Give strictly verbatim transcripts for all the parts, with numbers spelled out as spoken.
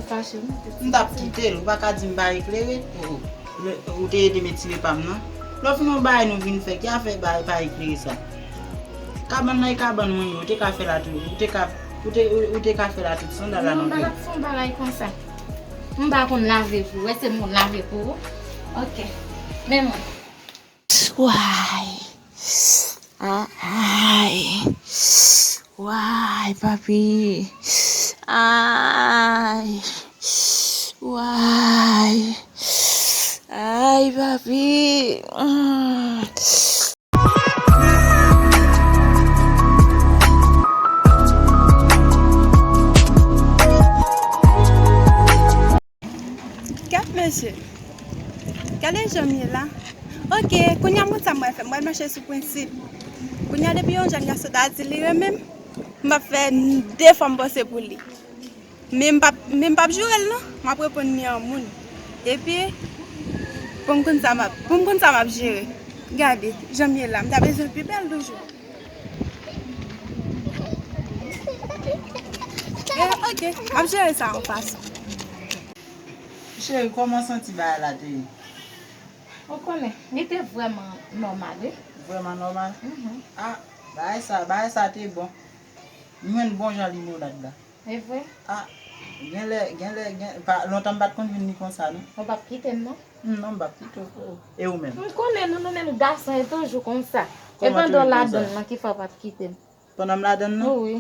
Fache, m te M t ap kite l, ou pa ka di m pa eklere. Ou, ou, ou te ede m etire pa m nan. Lè w fin yon bagay nou vin fè, ki afè bagay pa eklere sa? Kabann nan e kabann mwen ye, ou te ka fè la tou, ou te ka, ou te, ou, ou te ka fè la tout sandal la Non, m nan pa t ap fè yon bagay konsa. M pa konn lave pou ou, wè se m konn lave pou ou. Ok. Men mwen. Why? Ay. Why, papi? Ay. Why? Ay, papi. Mm. Gad mesye. Gade jan m ye la. Ok, kounye a m konn sa m pral fè. M pral mache sou prensip. Kounye a depi yon jèn gason ta di li renmen m, m ap fè de fwa m panse pou li. Men m p ap, men m p ap joure l non. M ap reponn li an moun. Epi, pou m konn sa m ap, pou m konn sa m ap jere. Gade, jan m ye la, m ta bezwen pi bèl toujou. Eh, ok, m ap jere sa yon fason. Cheri, kòman w santi bagay la te ye? Ou konnen, li te vrèman nòmal, wi. Vrèman nòmal? Mhm. Ah, bagay sa, bagay sa te bon. M jwenn bon jan limonad la. E vre? Ah, genlè, genlè, gen, pa, lontan m pa t konn vin li konsa, non. Ou p ap kite m, non? Hmm, non, m p ap kite w. E ou menm? M konnen nou, nou menm gason, e toujou konsa. E pandan w ladann nan, ki fè w p ap kite m? Pandan m ladann nan? Wi.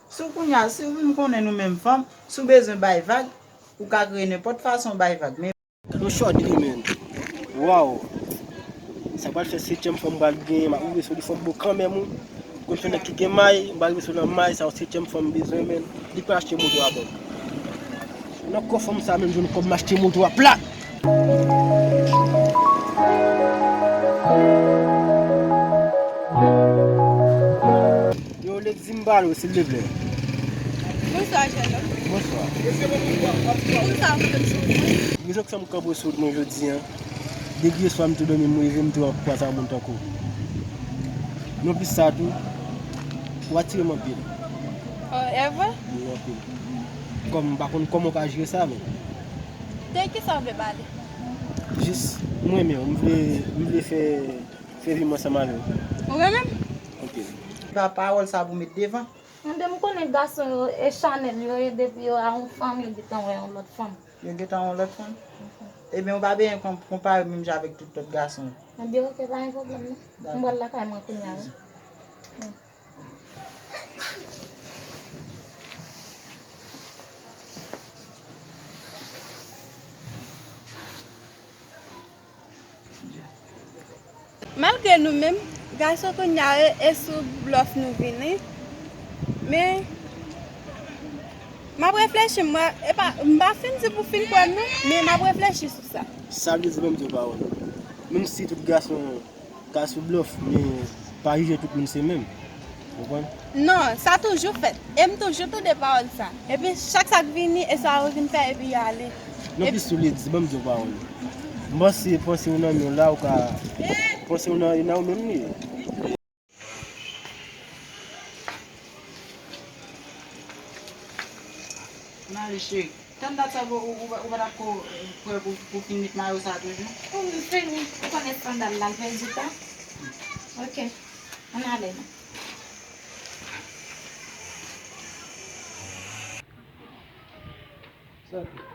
Si w kounye a, si w vin konnen nou menm fanm, si w bezwen bay vag, ou ka kreye nenpòt fason w bay vag. Men Gade yon chòdri, men. Waw. Sa pral fè setyèm fanm m pral genyen, m ap rive sou li, fò m bon kanmenm, wi. Konn se nèg ki gen may, m pral rive sou nan may, sa yon setyèm fanm m bezwen, men. Li pral achte moto a ban m. Nan kò fanm sa menm, jwenn kòb m achte moto a plat. Yo, Lady, m pale w, silvouplè. Bonswa, jènòm. Bonswa. Poukisa w kanpe sou wout mwen? Rezon k fè m kanpe sou wout mwen jodi a, depi yèswa m tou dòmi, m rive, m tou ap kwaze ak moun tankou w. Non plis sa tou, ou atire m anpil. Oh, e vre? Wi, anpil. Kòm m pa konn kòman w ka jere sa, men. De kisa w vle pale? Jis, m renmen w, m vle, m vle fè, fè vi m ansanm avè w. Ou renmen m? Anpil. Pa pawòl sa pou met devan. Anben, m konnen gason yo, e chanèl yo ye, depi yo a yon fanm, yo gentan wè yon lòt fanm. Yo gentan wè yon lòt fanm? Ebyen, ou pa bezwen kon-, konpare menm jan avèk tout lòt gason yo. Anben, ok, pa gen pwoblèm, non. Dakò. M pral lakay mwen kounye a, wi. Malgre nou menm, gason kounye a e, e sou blòf nou vini. Men, m ap reflechi, m wè, e pa, m pa fin di pou fin kwè m non, men m ap reflechi sou sa. Sa vle di, ban m di w pawòl. Menm si tout gason ka sou blòf, men pa jije tout moun se menm. Ou konprann? Non, sa toujou fèt. E m toujou tande pawòl sa. Epi chak sa k vini, e sa yo vin fè, epi y ale. Non, epi plis ou vle di, ban m di w pawòl. M panse, panse w nan men w la, ou ka panse w nan, nan ou menm li ye. M ale, cheri. Tann dat sa, ou, ou, ou pa t ap ko-, prè pou, pou fin met mayo sa toujou? Ou m fini, ou konnen sandal la, l pèdi tan. Ok, ann ale non. Sa tou.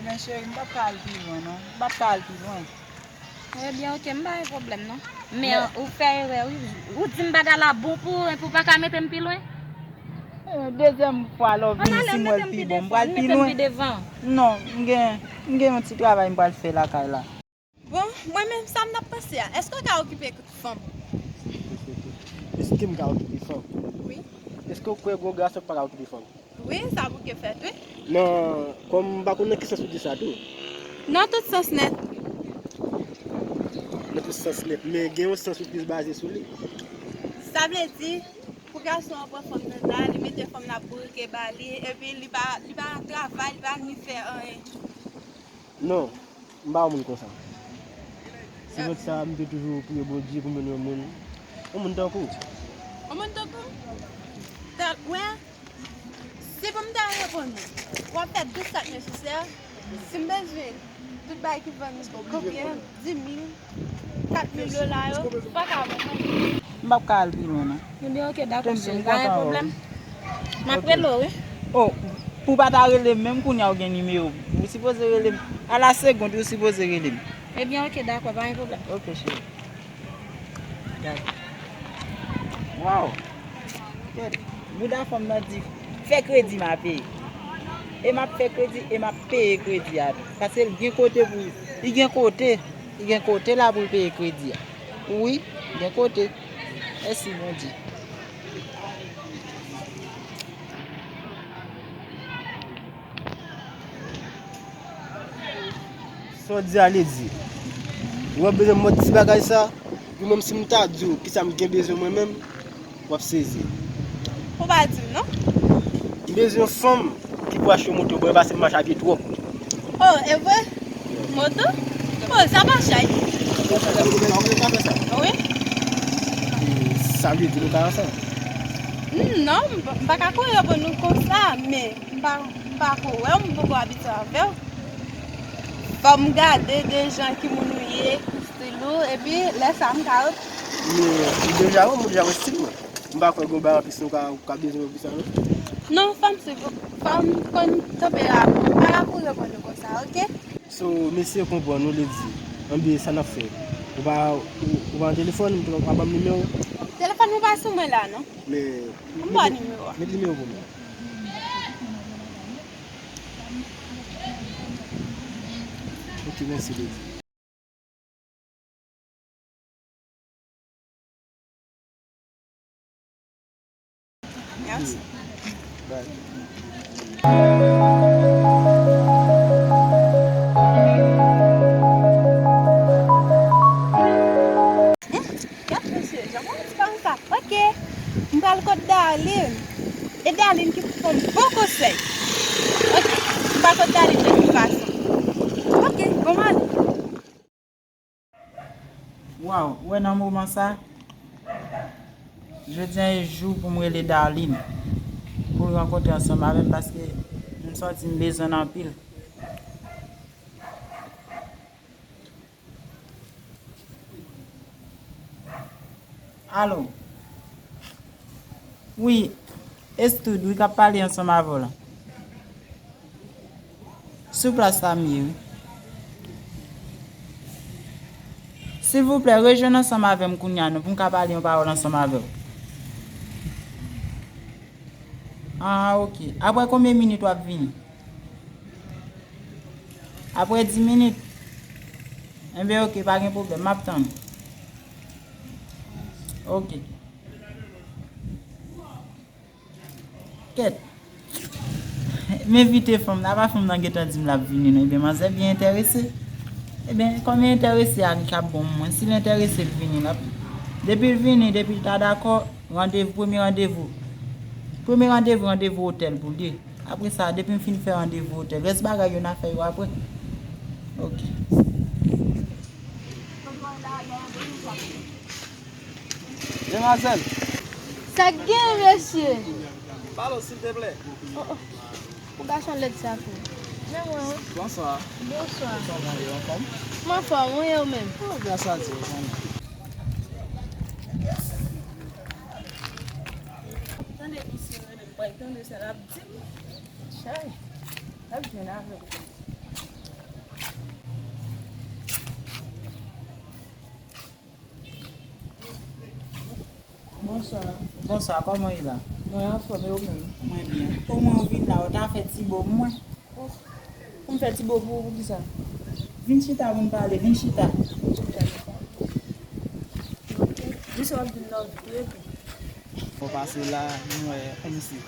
Ebyen, cheri, m p ap ka al pi lwen, non. M p ap ka al pi lwen. Ebyen, ok, m pa gen pwoblèm, non. Men ou fè erè, wi. Ou di m bagay la bon pou ou, epi w pa ka mete m pi lwen? Eh, dezyèm fwa lè w vini, si m wè l pi bon, m pral pi lwen. Non, m gen, m gen yon ti travay m pral fè lakay la. Bon, mwen menm, sa m t ap panse a, èske w ka okipe fanm? Èske m ka okipe fanm? Wi. Èske w kwè gon gason k pa ka okipe fanm? Wi, sa bouke fèt, wi. Nan, kòm m pa konn nan ki sans ou di sa tou. Nan tout sans nèt. Nan tout sans nèt, men gen yon sans ou plis baze sou li. Sa vle di, pou gason an pran fanm nan da, li mete fanm nan bourike ba li, epi li pa, li pa travay, li pa ni fè anyen. Non, m pa yon moun konsa. Se poutsa m te toujou priye Bondye pou m jwenn yon moun, yon moun tankou w. Yon moun tankou m? Tèl, wè, si pou m ta reponn ou, w ap fè tout sa k nesesè. Si m bezwen tout bagay ki vann konbyen, dis mil, kat mil dola yo, m pa ka vann non. M p ap ka al pi lwen non. Ebyen, ok, dakò, cheri, pa gen pwoblèm. M ap rele w, wi. Oh, pou w pa ta rele m menm kounye a ou gen nimewo m. Ou sipoze rele m. A la segonn, ou sipoze rele m. Ebyen, ok, dakò, pa gen pwoblèm. Ok, cheri. Gad. Waw. Gad. Bouda fanm nan di, fè kredi m a peye. E m ap fè kredi, e m ap peye kredi a tou. Paske l gen kote pou, li gen kote, li gen kote la pou l peye kredi a. Wi, gen kote. Mèsi Bondye. Sa w di a, Lady? Ou pa bezwen mòd ti bagay sa? Pou mwen, si m ta di w kisa m gen bezwen mwen menm, w ap sezi. Ou pa di m non. M bezwen yon fanm ki pou achte yon moto ban mwen, paske m mache a pye twòp. Oh, e vre? Moto? Oh, sa pa chay. Sa pa chay, ou bezwen yon fanm ka fè sa? Wi. E sa vle di nou ka ansanm? Hmm, non, m pa, m pa ka kouri pou nou konsa, men m pa, m pa ko wè w, m poko abitye avè w. Fò m gade de jan ki moun ou ye, ki stil ou, epi lè sa m ka rep- Men, m deja wè, m deja wè stil mwen. M pa kwè gen bagay anplis nou ka, ou ka bezwen pou sa, non. Non, fò m swiv, fò m konn tanperaman, m pa ka kouri pou nou konsa, ok? So, mesye konprann ou, Lady. Anben, sa n ap fè? Ou pa, ou, ou pa nan telefòn, ou pa ban m nimewo w? Telefòn mwen pa sou mwen la, non. Men, m ba w nimewo a. Met nimewo pou mwen. Ok, mèsi, Lady. Mèsi. Bye. Gad mesye, jan mwen di pa konsa. Ok, m pral kot Darline. E Darline ki pou fè m bon konsèy. Ok, m pral kot Darline de tout fason. Ok, bon m ale. Waw, ou wè nan moman sa, jodi a e jou pou m rele Darline, pou l rankontre ansanm avè m, paske m santi m bezwen l anpil. Alo. Wi, Estoud, wi, k ap pale ansanm avè w la. Sou plas la m ye, wi. Silvouplè, rejwenn ansanm avè m kounye a non, pou m ka pale yon pawòl ansanm avè w. Ah, ok. Apre konbyen minit w ap vini? Apre dis minit? Enben, ok, pa gen pwoblèm. M ap tann ou. Ok. Kèt. M envite fanm nan, apa fanm nan gentan di m l ap vini non. Ebyen, manzè byen enterese. Ebyen, kòm li enterese a, li k ap bon pou mwen. Si l enterese, l vini. L ap, depi l vini, depi l ta dakò, randevou, premye randevou. Premye randevou, randevou otèl pou l ye. Apre sa, depi m fin fè randevou otèl, rès bagay yo n a fè yo apre. Ok. Demwazèl. Sa k gen, mesye? Pale w, silteplè. Oh, oh. Pou gason lèd sa tou. Men mwen, wi. Bonswa. Bonswa. Kòman w ye, anfòm? M anfòm, wi, e ou menm? Oh, gras a Dye, ou konnen. Tande misye rele m, mwen tande sa l ap di m. Chay, l ap jwenn avè w. Bonswa. Bonswa, kòman w ye la? Mwen anfòm, e ou menm? Mwen byen. Omwen ou vin la, ou ta fè ti bo pou mwen? Oh, pou m fè ti bo pou ou, poukisa? Vin chita pou n pale, vin chita. Ok. Misye w ap vin nan vre tou. Mwen pase la, m wè yon misye.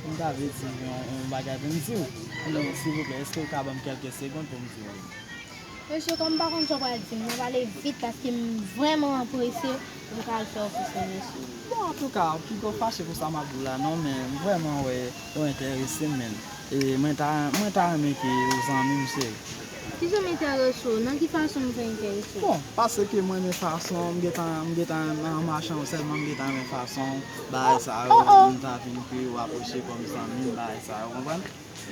M ta vle di yon, yon bagay pou m di w. Men, silvouplè, èske w ka ban m kèlke segonn pou m di w? Mesye, kòm m pa konn sa w pral di m, m ap pale vit paske m vrèman prese pou m ka al fè ofis lan, mesye. Bon, antouka, piga w fache pou sa m ap di w la non, men m vrèman wè ou enterese m, men. E mwen ta, mwen ta renmen ke ou zanmi m, cheri. Kijan m enterese w? Nan ki fason m fè enterese w? Bon, paske ke mwen renmen fason w, m gentan, m gentan an mache avè w, sèlman m gentan renmen fason w, bagay sa yo, Oh, oh. M ta vin ke w apwoche kòm zanmi m, bagay sa yo, w konprann?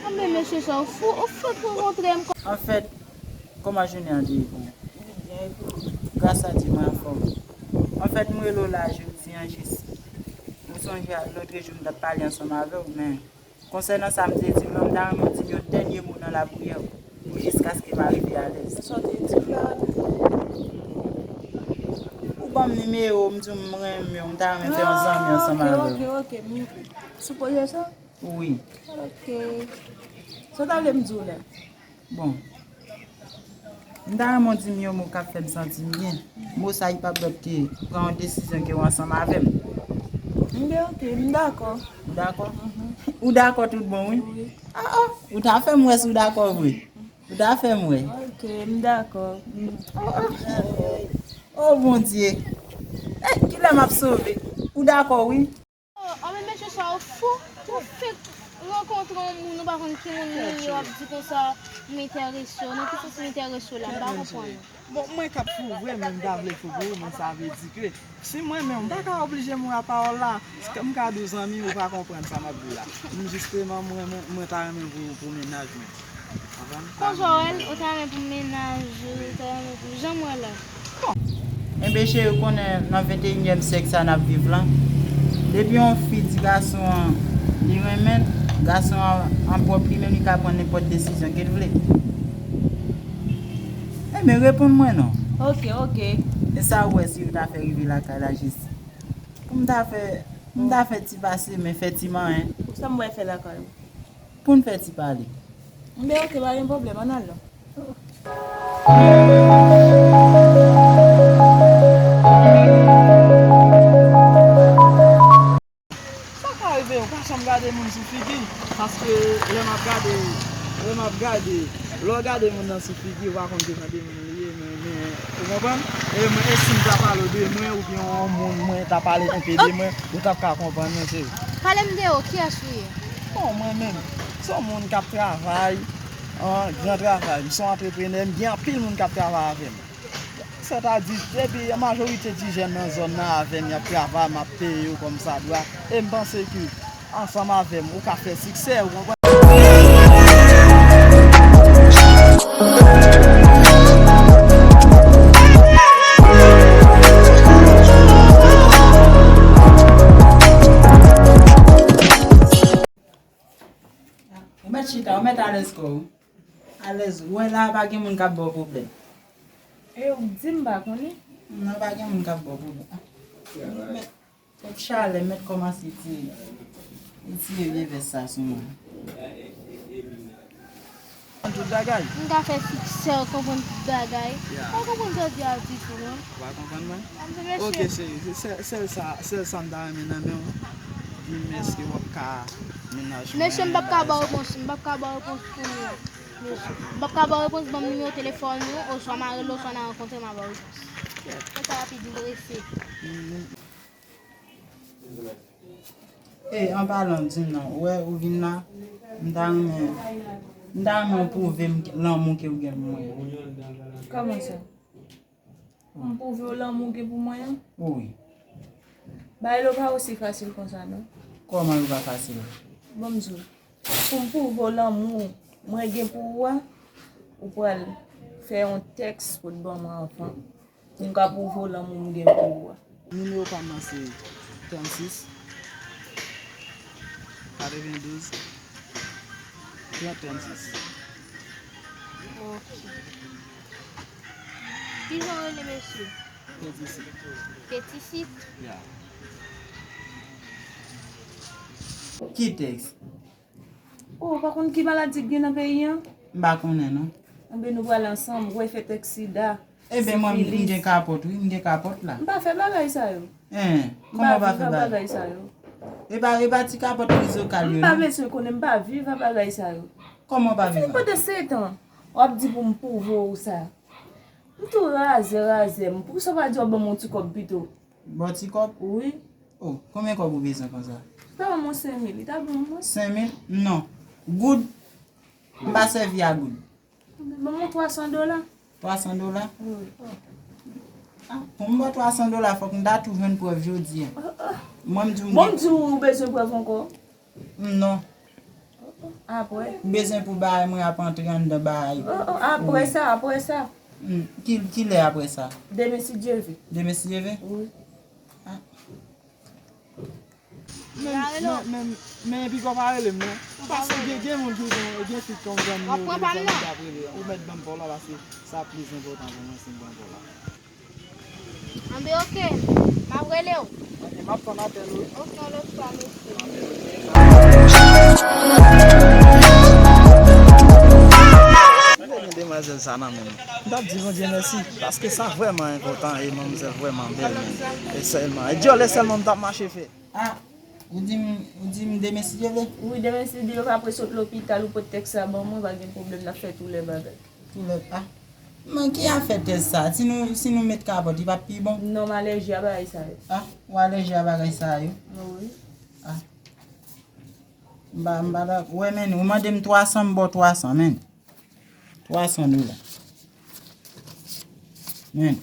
Anben mesye sa, ou fou, ou fou pou rankontre m. Anfèt, kòman jounen an te ye pou ou? Gras a Dye, mwen anfòm. Anfèt, mwen rele w la jodi an jis. Ou sonje lòtrejou m t ap pale ansanm avè w, men konsènan sa m te di w lan, m ta renmen w di m yon dènye mo nan lapriyè w, pou jiskaske m arive alèz. Sa w te di m la? Ou ban m nimewo w, m di w m renmen w, m ta renmen fè yon zanmi ansanm avè w. Ok, ok, ok. M sipoze sa? Wi. Ok. Sa w ta vle m di w la? Bon. M ta renmen w di m yon mo k ap fè m santi m byen. Mo sa ki p ap bèt ke pran yon desizyon ke w ansanm avè m. Anben ok, m dakò. Ou dakò? Ou dakò tout bon, wi? Ah, ah, ou ta fè m wè si w dakò vre. Ou ta fè m wè. Ok, m dakò. Oh, Bondye. Eh, kilè m ap sove? Ou dakò, wi? Oh, anben mesye sa yo fou. Ou fèk rankontre yon moun, ou pa konn ki moun li ye, w ap di konsa, m enterese w. Nan ki sans m enterese w la? M pa konprann. Bon, mwen k ap fou vre, men m ta vle fou pou ou, men sa vle di ke si mwen menm, m pa ka oblije mwen a pawòl la, m ka di w zanmi, ou pa konprann sa m ap di w la. M jisteman, mwen, mwen, mwen ta renmen pou, pou mennaj mwen. Konprann? Konsa w wè l, ou ta renmen pou mennaj ou, ou ta renmen pou jan m wè la. Enben cheri, ou konnen nan venteyinyèm syèk sa n ap viv lan, depi yon fi di gason an li renmen l, gason an an pwòp li menm li ka pran nenpòt desizyon ke l vle. Enben reponn mwen non. Ok, ok. E sa ou wè si yo ta fè rive lakay la jis? Pou m ta fè, m ta fè ti pase, men fè ti manyen. Pou sa m wè fè lakay ou? Pou n fè ti pale. Enben ok, pa gen pwoblèm, ann al non. Sa ka rive, ou pa janm gade moun sou figi, paske lè m ap gade, lè m ap gade, lè w gade moun nan sou figi, ou pa konn kijan de moun li ye, men, men, ou konprann? E mwen, e si m ta pale w de mwen, oubyen yon moun, mwen ta pale enpe de mwen, ou t ap ka konprann mwen, cheri. Pale m de ou, kiyès ou ye? Bon, mwen menm, se yon moun k ap travay, an, gran travay, m se yon antreprenè, m gen anpil moun k ap travay avè m. Sètadi, depi majorite ti jèn nan zòn nan avè m, y ap travay, m ap peye yo kòmsadwa. E m panse ke, ansanm avè m, ou ka fè siksè, ou konprann? Ou mèt chita, ou mèt alèz kò w. Alèz, ou wè la, pa gen moun k ap ba w pwoblèm. E ou di m pa konnen? Non, pa gen moun k ap ba w pwoblèm. Mèt, mèt chalè, mèt kòmanse ti, ti vye vès sa sou mwen. Tout bagay. M ka fè siksè konprann tout bagay. Ou pa konprann sa w di a ditou non. Ou pa konprann mwen? Ann mesye. Ok cheri, sèl, sèl sa, sèl sa m ta renmen nan men w. Di m èske w ap ka mennaj mwen. Mesye, m p ap ka ba w repons, m p ap ka ba w repons kounye a. Mesye, m p ap ka ba w repons, ban m nimewo telefòn ou, oswa m a rele w, oswa n a rankontre, m a ba w repons. Fè sa rapid, m prese. E, an palan, di m non, ou wè, ou vin la, m ta renmen, m ta renmen w pwouve m lanmou ke w gen pou mwen. Kòman sa? M pwouve w lanmou w gen pou mwen an? Wi. Bagay yo pa osi fasil konsa non. Kòman yo pa fasil? Ban m di w, pou m pwouve w lanmou mwen gen pou ou a, ou pral fè yon tèks pou t ban mwen anvan. Pou m ka pwouve w lanmou m gen pou ou a. Nimewo pa m nan se trannsis, katrevendouz, trant, trannsis. Ok. Kijan w rele mesye? Petisit. Petisit? Ya. Ki tèks? Oh, ou pa konn ki maladi k gen nan peyi an? M pa konnen non. Anben nou pral ansanm, ou wè fè tèks sida. Enben mwen m gen kapòt wi, m gen kapòt la. M pa fè bagay sa yo. Hein, M kòman w pa viv fè ak bagay? Bagay sa yo. E pa, e pa ti kapòt rizokal yo M pa non. Bezwen konnen, m pa viv ak bagay sa yo. Kòman w pa viv? Depi pandan sèt an, w ap di pou m pwouve w sa. M tou razè, razè, m pou sa w pa di w ap ban m yon ti kòb pito. Bon ti kòb? Wi. Oh, konbyen kòb ou bezwen konsa? Ta ban m yon senk mil, li ta bon mwen. Senk mil? Non. Goud, m pa sèvi a goud. Ban mwen twa san dola. Twa san dola? Wi. Ah, pou m ba w twa san dola, fòk m ta tou jwenn prèv jodi a. Mwen, m di w, m Bon, gen- m di w, ou bezwen prèv ankò? Non. Apre. M bezwen pou bagay mwen ap antre anndan bagay. Oh, oh, apre sa, apre sa. Hmm, ki, ki lè apre sa? Demen, si Dye vle. Demen, si Dye vle? Wi. Men, men, men, men piga w pa rele m non. Paske gen, gen moun ki gen, gen fi k konn zanmi yo, gen zanmi k ap rele. Ou mèt ban m pa w la paske sa plis enpòtan pou mwen si m ban pa w la. Anben, oke, m ap rele w. Ok, m ap tann apèl ou. Oke, yon lòt fwa, mesye. Mwen te gen demwazèl sa nan men m. M t ap di Bondye mèsi, paske sa vrèman enpòtan e manmzèl vrèman bèl menm. E sèlman, e dyòlè sèlman m t ap mache fè. Ah, ou di m, ou di m demen si Dye vle? Wi, demen si Dye vle, apre sot lopital, ou pot tèks la ban mwen, pa gen pwoblèm, n ap fè tou lè bagay. Tou lè, ah. Men ki afè tès sa? Si nou, si nou met kapòt, li p ap pi bon? Non, m alèji a bagay sa yo. Ah, ou alèji a bagay sa yo? Wi. Ah. M pa, m pa dakò. Wè, men, ou mande m twa san, m ba w twa san, men. Twa san dola. Men.